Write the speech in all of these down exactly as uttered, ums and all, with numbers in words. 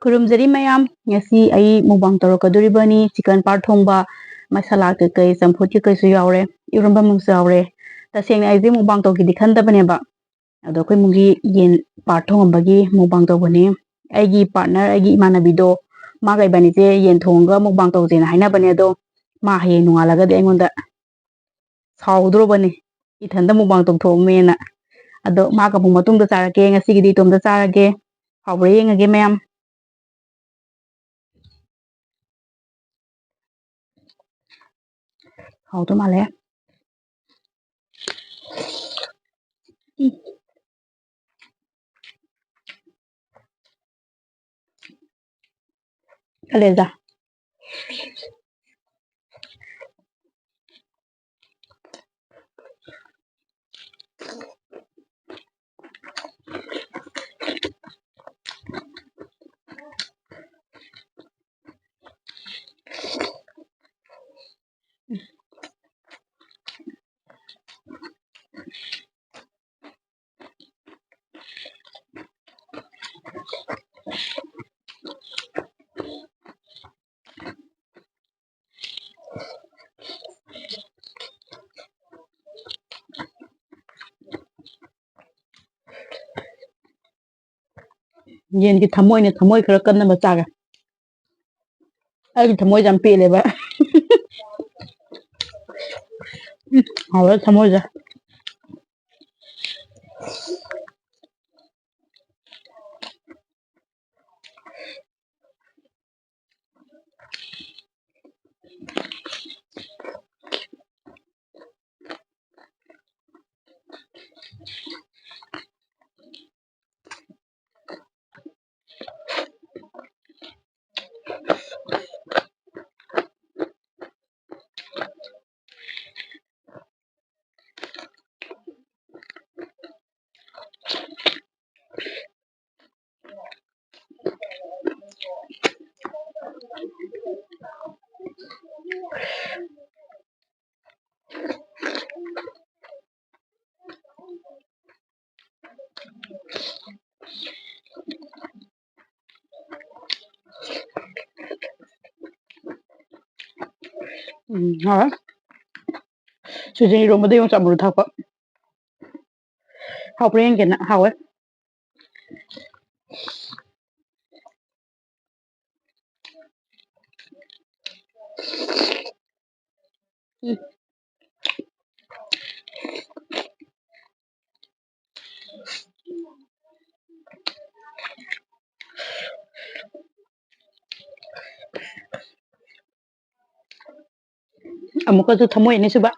ꯈꯨꯔꯨꯝꯖꯔꯤ ꯃꯌꯥꯝ, ꯉꯁꯤ ꯑꯩ mukbang ꯇꯧꯔꯛꯀꯗꯣꯔꯤꯕꯅꯤ꯫ Chicken part ꯊꯣꯡꯕ, ꯃꯁꯥꯂꯥ ꯀꯩꯀꯩ, ꯆꯝꯐꯨꯠ ꯀꯩꯀꯩꯁꯨ ꯌꯥꯎꯔꯦ, ꯏꯔꯣꯟꯕ ꯑꯃꯁꯨ ꯌꯥꯎꯔꯦ꯫ ꯇꯁꯦꯡꯅ ꯑꯩꯁꯦ mukbang ꯇꯧꯒꯦꯗꯤ ꯈꯟꯗꯕꯅꯦꯕ, ꯑꯗꯣ ꯑꯩꯈꯣꯏ ꯏꯃꯨꯡꯒꯤ ꯌꯦꯟ part ꯊꯣꯡꯉꯝꯕꯒꯤ mukbang ꯇꯧꯕꯅꯤ꯫ ꯑꯩꯒꯤ partner, ꯑꯩꯒꯤ ꯏꯃꯥꯟꯅꯕꯤꯗꯣ, ꯃꯥꯒ ꯏꯕꯥꯅꯤꯁꯦ ꯌꯦꯟ ꯊꯣꯡꯉꯒ mukbang ꯇꯧꯁꯦꯅ ꯍꯥꯏꯅꯕꯅꯦ꯫ ꯑꯗꯣ ꯃꯥ ꯍꯌꯦꯡ ꯅꯣꯡꯉꯥꯜꯂꯒꯗꯤ ꯑꯩꯉꯣꯟꯗ ꯁꯥꯎꯗ꯭ꯔꯣꯕꯅꯤ, ꯏꯊꯟꯇ mukbang ꯇꯧꯊꯣꯛꯑꯝꯃꯦꯅ꯫ ꯑꯗꯣ ꯃꯥ ꯀꯥꯕꯨꯡ ꯃꯇꯨꯡꯗ ꯆꯥꯔꯛꯀꯦ, ꯉꯁꯤꯒꯤꯗꯤ ꯏꯇꯣꯝꯇ ꯆꯥꯔꯒꯦ꯫ ꯍꯥꯎꯕ꯭ꯔꯥ ꯌꯦꯡꯉꯒꯦ ꯃꯌꯥꯝ꯫ ꯍꯥꯎꯗꯧ ꯃꯥꯜꯂꯦ꯫ ꯎꯝ꯫ ꯀꯂꯦꯖꯥ꯫ ꯌꯦꯟꯒꯤ ꯊꯃꯣꯏꯅꯦ, ꯊꯃꯣꯏ ꯈꯔ ꯀꯟꯅꯕ ꯆꯥꯒꯦ꯫ ꯑꯩꯒꯤ ꯊꯃꯣꯏꯁꯦ ꯌꯥꯝ ꯄꯦꯜꯂꯦꯕ꯫ ꯎꯝ, ꯍꯥꯎꯋꯦ ꯊꯃꯣꯏꯁꯦ꯫ ꯎꯝ, ꯍꯥꯎꯋꯦ꯫ ꯁꯨꯖꯤꯟ ꯏꯔꯣꯝꯕꯗ ꯌꯣꯡꯆꯥꯛ ꯃꯔꯨ ꯊꯥꯛꯄ꯫ ꯍꯥꯎꯕ꯭ꯔꯥ ꯌꯦꯡꯒꯦꯅ꯫ ꯍꯥꯎꯋꯦ꯫ ꯎꯝ꯫ ꯑꯃꯨꯛꯀꯁꯨ ꯊꯝꯃꯣꯏ ꯑꯅꯤꯁꯨꯕ꯫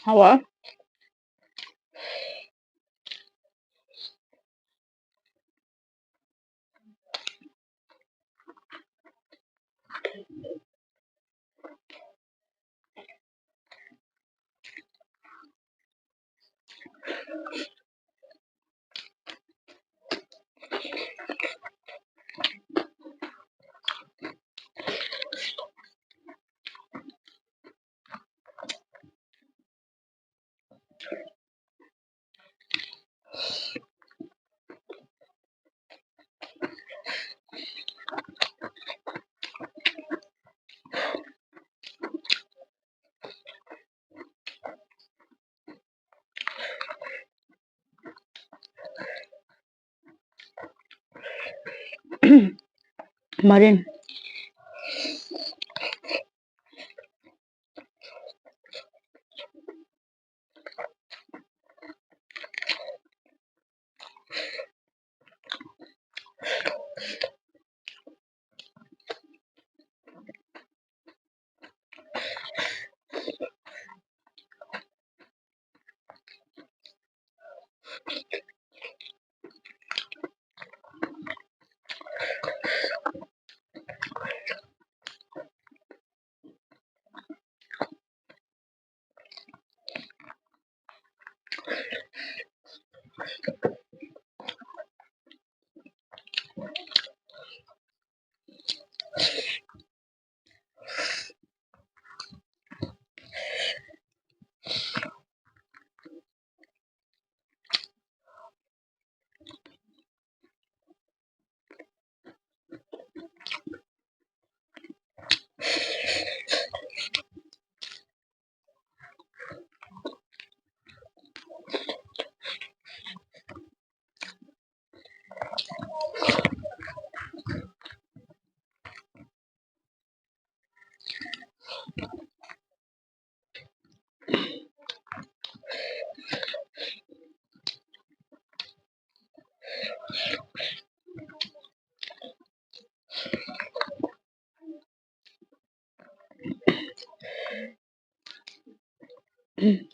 ꯍꯥꯎꯋꯦ꯫ ꯃꯔꯤꯟ꯫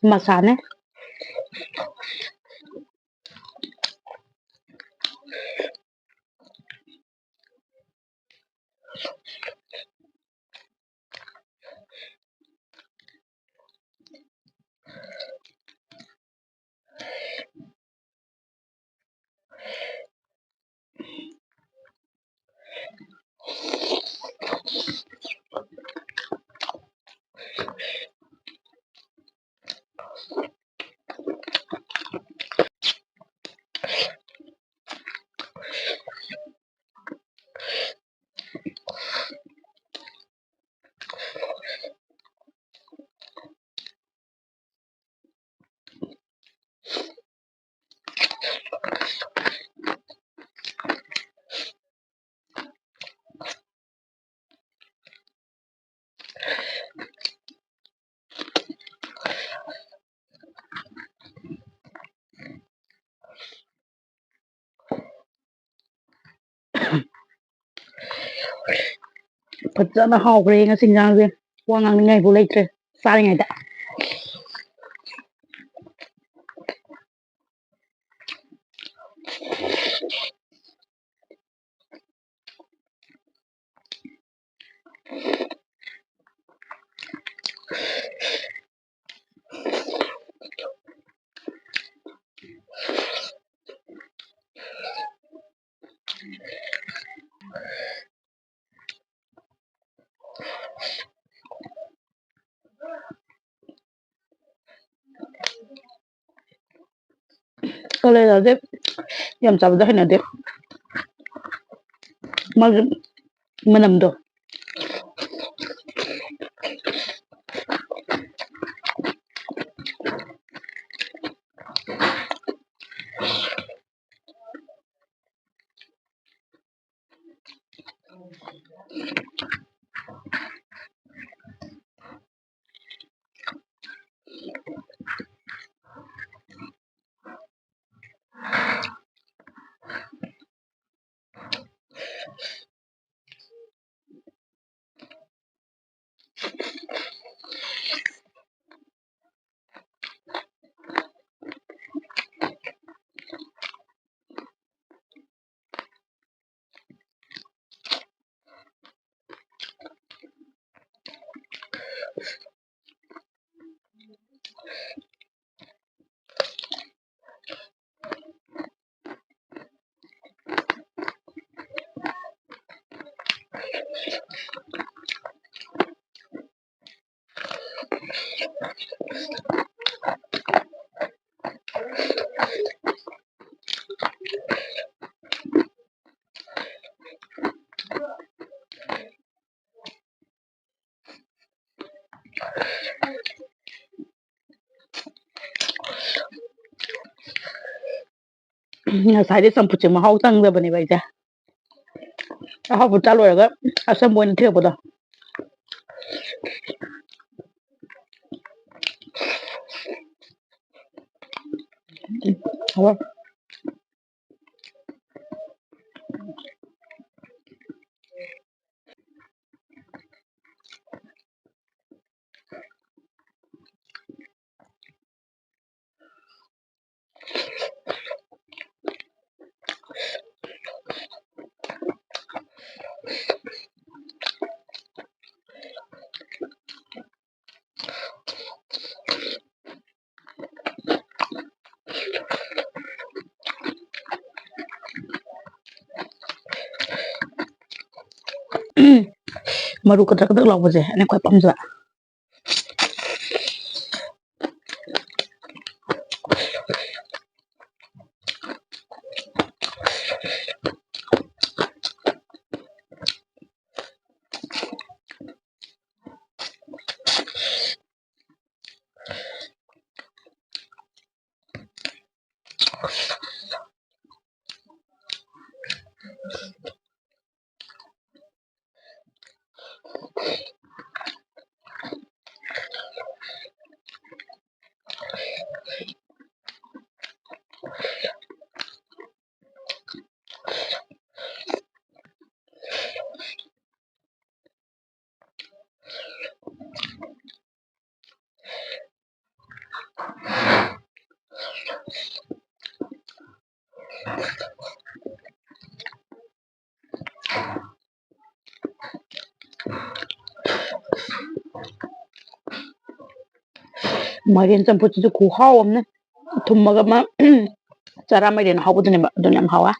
ꯃꯁꯥꯅꯦ꯫ ꯐꯖꯅ ꯍꯥꯎꯈ꯭ꯔꯦ ꯉꯁꯤ ꯏꯟꯖꯥꯡꯁꯦ꯫ ꯋꯥ ꯉꯥꯡꯅꯤꯡꯉꯥꯏꯕꯨ ꯂꯩꯇ꯭ꯔꯦ ꯆꯥꯔꯤꯉꯩꯗ꯫ ꯀꯂꯦꯖꯥꯁꯦ ꯌꯥꯝ ꯆꯥꯕꯗ ꯍꯩꯅꯗꯦ, ꯃꯥꯒꯤ ꯃꯅꯝꯗꯣ꯫ ꯉꯁꯥꯏꯗꯤ ꯆꯝꯐꯨꯠꯁꯦ ꯃꯍꯥꯎ ꯆꯪꯗꯕꯅꯦꯕ ꯑꯩꯁꯦ꯫ ꯑꯍꯥꯎꯕ ꯆꯥ ꯂꯣꯏꯔꯒ ꯑꯆꯝꯕ ꯑꯣꯏꯅ ꯊꯤꯔꯛꯄꯗꯣ꯫ ꯎꯝ, ꯍꯥꯎꯋꯦ꯫ ꯃꯔꯨ ꯀꯗ꯭ꯔꯛ ꯀꯗ꯭ꯔꯛ ꯂꯥꯎꯕꯁꯦ ꯑꯩꯅ ꯈ꯭ꯋꯥꯏ ꯄꯥꯝꯖꯕ꯫ ꯃꯥꯏꯔꯦꯟ ꯆꯝꯐꯨꯠꯁꯤꯁꯨ ꯈꯨꯍꯥꯎ ꯑꯃꯅꯦ꯫ ꯊꯨꯝꯃꯒ ꯑꯃ ꯆꯔꯥ ꯃꯥꯏꯔꯦꯟ ꯑꯍꯥꯎꯕꯗꯨꯅꯦꯕ, ꯑꯗꯨꯅ ꯌꯥꯝ ꯍꯥꯎꯋꯦ꯫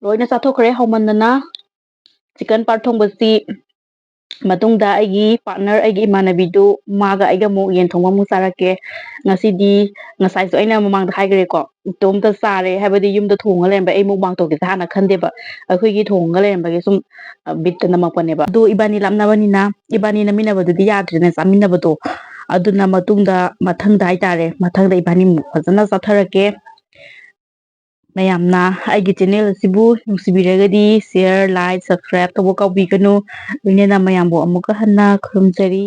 ꯂꯣꯏꯅ ꯆꯥꯊꯣꯛꯈ꯭ꯔꯦ ꯍꯥꯎꯃꯟꯗꯅ꯫ Chicken part ꯊꯣꯡꯕꯁꯤ ꯃꯇꯨꯡꯗ ꯑꯩꯒꯤ partner, ꯑꯩꯒꯤ ꯏꯃꯥꯟꯅꯕꯤꯗꯨ, ꯃꯥꯒ ꯑꯩꯒ ꯑꯃꯨꯛ ꯌꯦꯟ ꯊꯣꯡꯕ ꯑꯃꯨꯛ ꯆꯥꯔꯛꯀꯦ꯫ ꯉꯁꯤꯗꯤ, ꯉꯁꯥꯏꯁꯨ ꯑꯩꯅ ꯃꯃꯥꯡꯗ ꯍꯥꯏꯈ꯭ꯔꯦꯀꯣ, ꯏꯇꯣꯝꯇ ꯆꯥꯔꯦ, ꯍꯥꯏꯕꯗꯤ ꯌꯨꯝꯗ ꯊꯣꯡꯉ ꯂꯩꯔꯝꯕ ꯑꯩ mukbang ꯇꯧꯒꯦꯁꯦ ꯍꯥꯟꯅ ꯈꯟꯗꯦꯕ, ꯑꯩꯈꯣꯏꯒꯤ ꯊꯣꯡꯉꯒ ꯂꯩꯔꯝꯕꯒꯤ ꯁꯨꯝ, ꯑ, ꯕꯤꯠꯇ ꯅꯝꯃꯛꯄꯅꯦꯕ꯫ ꯑꯗꯣ ꯏꯕꯥꯅꯤ ꯂꯥꯞꯅꯕꯅꯤꯅ ꯏꯕꯥꯅꯤ ꯅꯝꯃꯤꯟꯅꯕꯗꯨꯗꯤ ꯌꯥꯗ꯭ꯔꯦꯅ ꯆꯥꯃꯤꯟꯅꯕꯗꯣ, ꯑꯗꯨꯅ ꯃꯇꯨꯡꯗ, ꯃꯊꯪꯗ ꯍꯥꯏꯇꯥꯔꯦ, ꯃꯊꯪꯗ ꯏꯕꯥꯅꯤꯃꯨꯛ ꯐꯖꯅ ꯆꯥꯊꯔꯛꯀꯦ꯫ ꯃꯌꯥꯝꯅ ꯑꯩꯒꯤ channel ꯑꯁꯤꯕꯨ ꯅꯨꯡꯁꯤꯕꯤꯔꯒꯗꯤ share, like, subscribe ꯇꯧꯕ ꯀꯥꯎꯕꯤꯒꯅꯨ꯫ ꯂꯣꯏꯅꯅ ꯃꯌꯥꯝꯕꯨ ꯑꯃꯨꯛꯀ ꯍꯟꯅ ꯈꯨꯔꯨꯝꯖꯔꯤ꯫